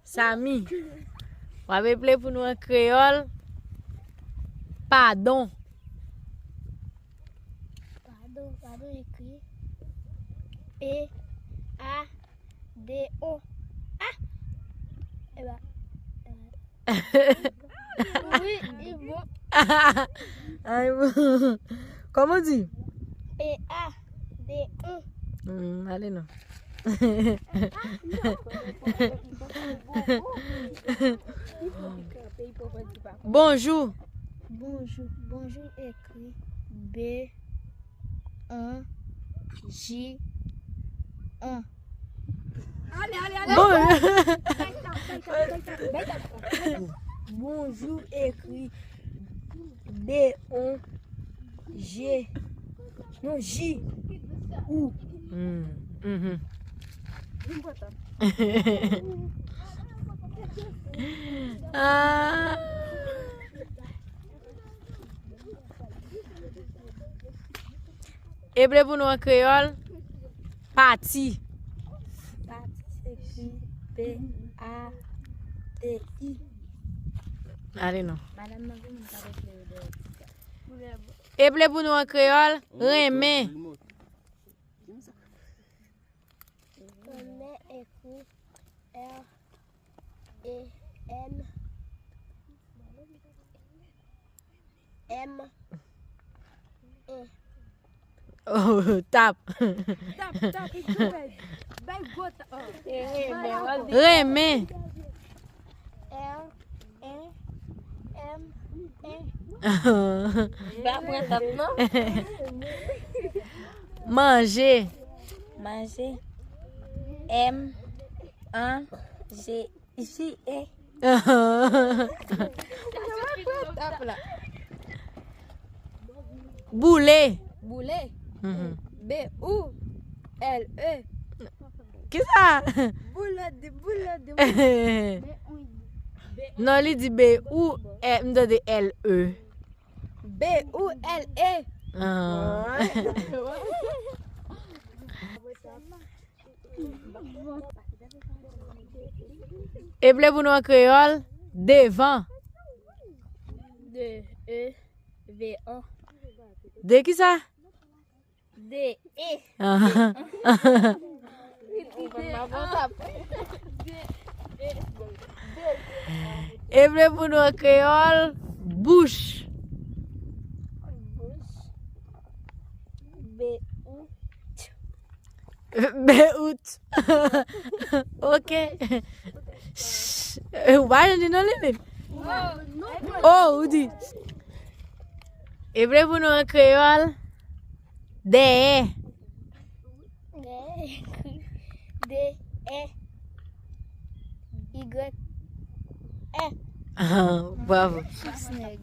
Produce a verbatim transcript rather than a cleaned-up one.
Sami. W ap eple pou nou an kreyòl. Padon. Padon, padon ekri P A D O. Ah! Eba. Wi, li bon. Ay, bon. Kòman w di? P A D O. Hmm, ale non. Bonjou. Bonjou. Bonjou ekri B O N J O N. Bon. Bonjou ekri B O N J. Non, J O N. Hmm. Mhm. Ah. Eple pou nou an kreyòl, pati. Pati se ekri P A T I. Ale non. Madanm nan vini, m pa wè klere dèyè. Eple pou nou an kreyòl, renmen. Renmen ekri R E M M E. Oh, tap. Tap, tap, e gwo, bay gwo tap. Oh. Renmen. R E M E. Pa pran tap non. Manje. Manje. M A N J E. Boule. Boule. Mhm. B O U L E. Kisa? Boule, di boule, di boule. Non, li di B O U L E, m tande L E. B O U L E. Ah. Eple pou nou an kreyòl, devan. D E V A. De kisa? D E. Ah. Eple pou nou an kreyòl, bouch. Bouch. B O U T. B O U T. Ok. Shh. Eh, ou pa janm di non, Lilin? Oh, ou di. Eple pou nou an kreyòl, dèyè. Dèyè, ekri D E Y E. Ah, bravo. Chans nèg.